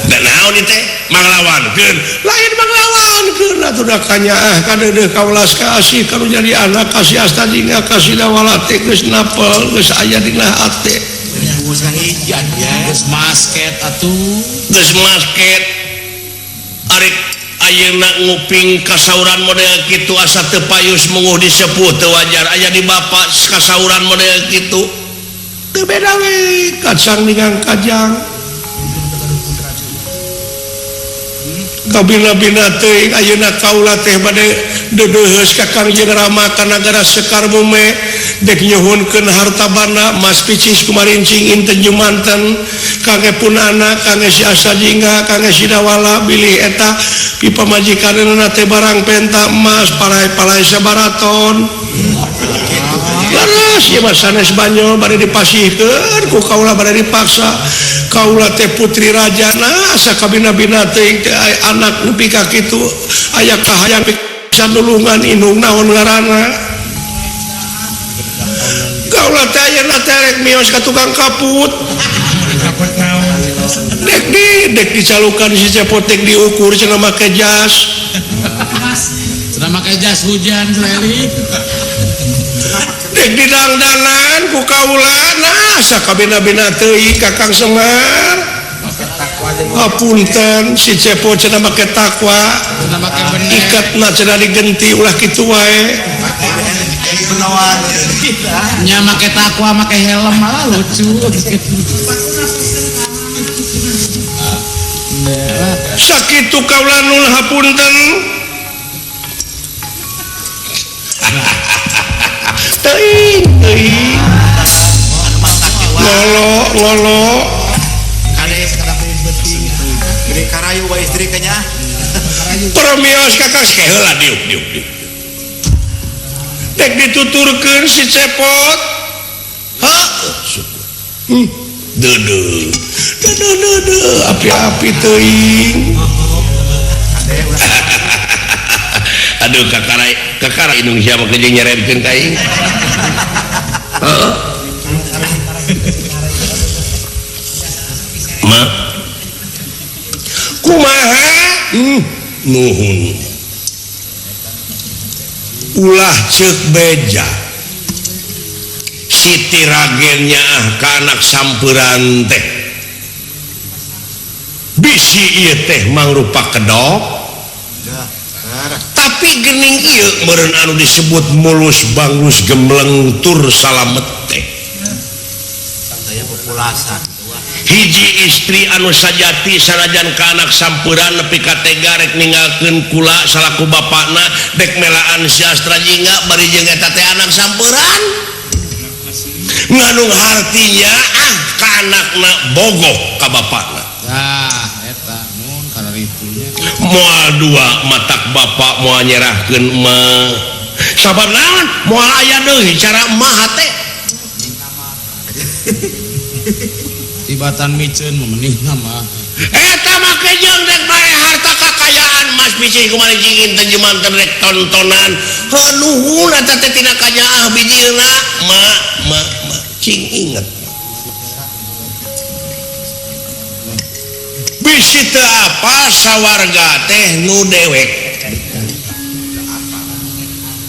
Dan naon teh manglawankeun lain manglawankeun atuh da kanyaah kadeudeuh kaulas ka asih kanu jadi anak kasih asta jingga kasih dawala teh geus napel geus aya dina hate geus masket atuh geus masket arek ayeuna nguping kasauran model kitu asa teu payus munguh disepuh teu wajar aya di bapak kasauran model kitu teu beda we kacang ningang kajang kabina-bina teuing ayeuna kaula teh bade deudeuheus ka Kang Jeung Rama ka nagara Sekar Bume dek nyuhunkeun harta banda mas picis kumarincing inten jumanten kangge pun anak kangge si Asa Jingga kangge si Dawala bilih eta pipamajikanna teh barang penta emas palai-palai sabaraton leres ieu mah sanes Banyol bade dipasihkeun ku kaula bade dipaksa kaula teh putri raja nah asa kabina-bina teuing teh anak nepi ka kitu aya kahayang pisan nulungan indung naon ngaranna kaula teh ayeuna teh rek mios ka tukang kaput dek di dek dicalukan si cepot dek diukur cenah make jas cenah make jas hujan seleli dek didangdanan ku kaula nah sakabina-bina teuing Kakang Semar apunten si cepot cenah make takwa ikatna cenah digenti ulah kitu wae nya make takwa make helm malah lucu sakitu kaula nul hapunten teuing teuing lolo lolo gede karayu wa istri kanya permios kakak heula diuk diuk diuk dek dituturkeun si cepot heuh syukur deudeuh deudeuh deudeuh api-api teuing aduh kakara kakara indung sia mah jeung nyeretkeun ka aing heeh ma kumaha nuhun ulah ceuk beja Siti Ragen nyaah ka anak samperan teh bisi ieu teh mangrupa kedok tapi gening ieu meureun anu disebut mulus banglus gembleng tur salamet teh hiji istri anu sajati sanajan ka anak samperan nepi ka tega rek ninggalkeun kula salaku bapakna dek melaan si Astra Jingga bari jeung eta teh anak samperan nganung hartinya ah ka anakna bogoh ka bapakna tah eta mun kararitunya Moal dua matak bapak moal nyerahkeun emak. Sabab naon? Moal aya deui cara emak hate. Tibatan miceun memenihna mah. Eta mah kejeung rek bae harta kakayaan mas biji kumaha cingin teh jeman teh rek tontonan. Heuh nuhun eta teh tina kanyaah bijilna. Ma ma ma cing inget. Bisi teu apa sawarga teh nu dewek.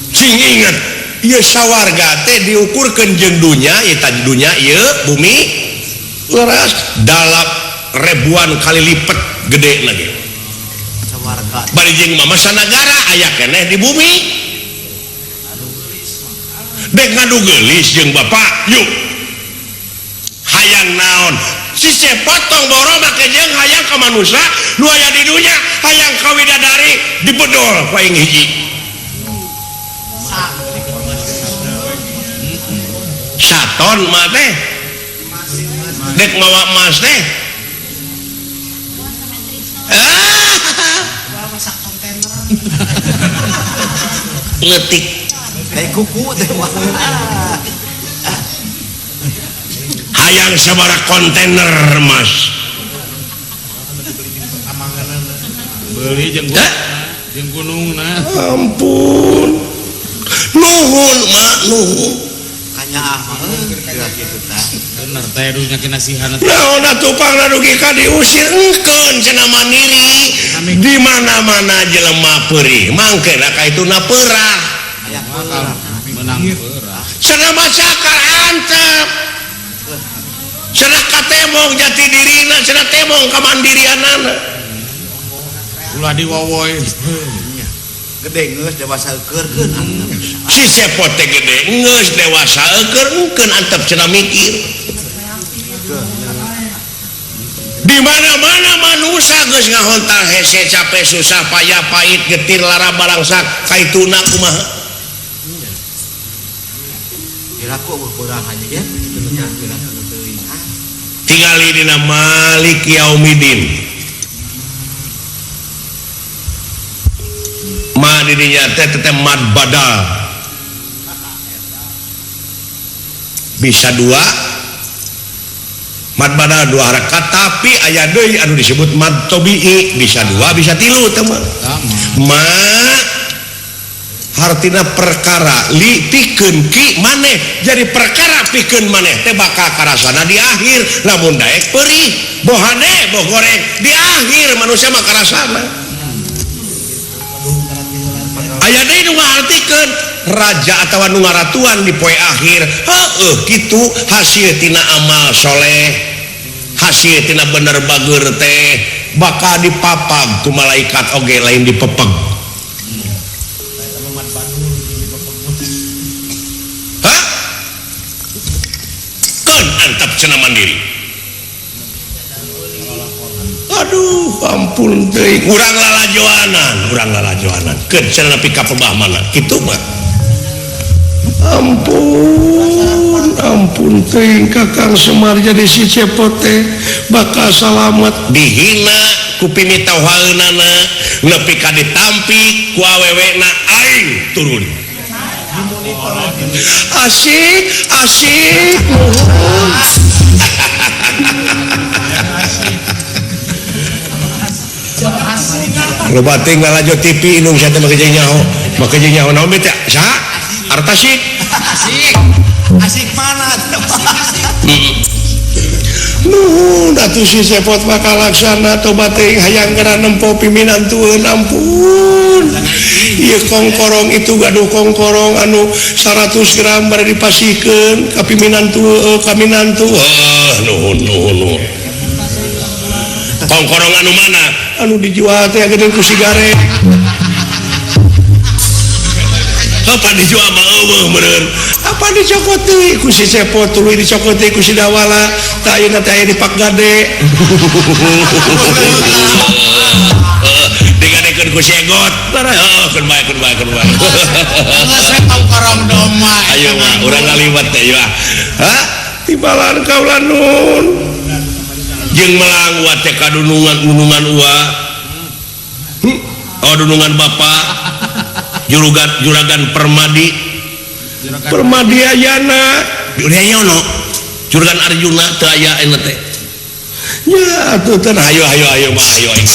Cing inget ieu sawarga teh diukurkeun jeung dunya, ieu tadi dunya ieu bumi leras dalam ribuan kali lipat gede lagi. Bari jeung mah sanagara aya keneh di bumi. Dek ngadu geulis jeung bapak, yuk. Hayang naon? Si potong boro make jeung hayang ka manusia nu aya di dunya, hayang ka widadari dibedol ku aing hiji. Saton mah teh dek mawa emas teh. Letik teh kuku teh hayang sabaraha kontainer emas beli jeung jeung gunungna. Ampun nuhun mak nuhun kanyaah mah kitu tah bener teh dunya kinasihan naon atuh pangna dugi ka diusir engkeun cenah mandiri di mana-mana jelema peurih mangkeuna ka ituna peurah menang peurah cenah macakar antep cenah katemong jati dirina cenah temong kamandirianana ulah diwowoy gede geus dewasa eukeurkeun si sepot teh gede geus dewasa eukeun engkeun antep cenah mikir. Di mana-mana manusia geus ngahontal hese capek susah payah pahit getir lara balangsak kaituna kumaha piraku eueuh kurang aja ge tingali dina Malik Yaumidin ma didinya teh teh mad badal bisa dua mad badal dua harakat tapi aya deui anu disebut mad tabi'i bisa dua bisa tilu teh mah ma hartina perkara li pikeun ki maneh jadi perkara pikeun maneh teh bakal karasana di akhir lamun daek perih boh hade boh goreng di akhir manusia mah karasana aya deui nu ngaartikeun raja atawa nu ngaratuan di poe akhir heueuh kitu hasil tina amal soleh hasil tina bener bager teh bakal dipapag ku malaikat oge lain dipepeg. Hah? Keun antap cenah mandiri. Aduh ampun teuing urang lalajoanan keun cenah nepi ka pebah mana kitu mah. Ampun ampun teuing Kakang Semar jadi si Cepot teh bakal salamet dihina ku pimitohaeunana nepi ka ditampi ku awewena aing turun. Asik asik nuhun. Loba teuing lalajo TV indung sia teh make jeung nyaho make jeung nyaho naon teh saha Artasik asik asik mana nuhun atuh si Cepot bakal laksana tobat teuing hayang geura nempo piminantueun ampun ieu kongkorong itu gaduh kongkorong anu 100 gram bari dipasihkeun ka piminantu ka minantu nuhun nuhun nuhun kongkorong anu mana anu dijual teh geudeun ku sigaret apa dijual mah eueuh meureun apa dicokot deui ku si Cepot tuluy dicokot deui ku si Dawala tah ayeuna teh aya di Pak Gade digadekeun ku si Egot heuh keun bae keun bae keun bae geus kongkorong domba ayo mah urang ngaliwat teh ieu ha tibalan kaula nun jeung melang wa teh kadunungan gunungan ua Mawa dunungan bapak juragan juragan Permadi. Permadi Ayana Yono juragan Arjuna teu aya ayeuna teh. Ya atuh teh, ayo ayo ayo mah ayo ayo.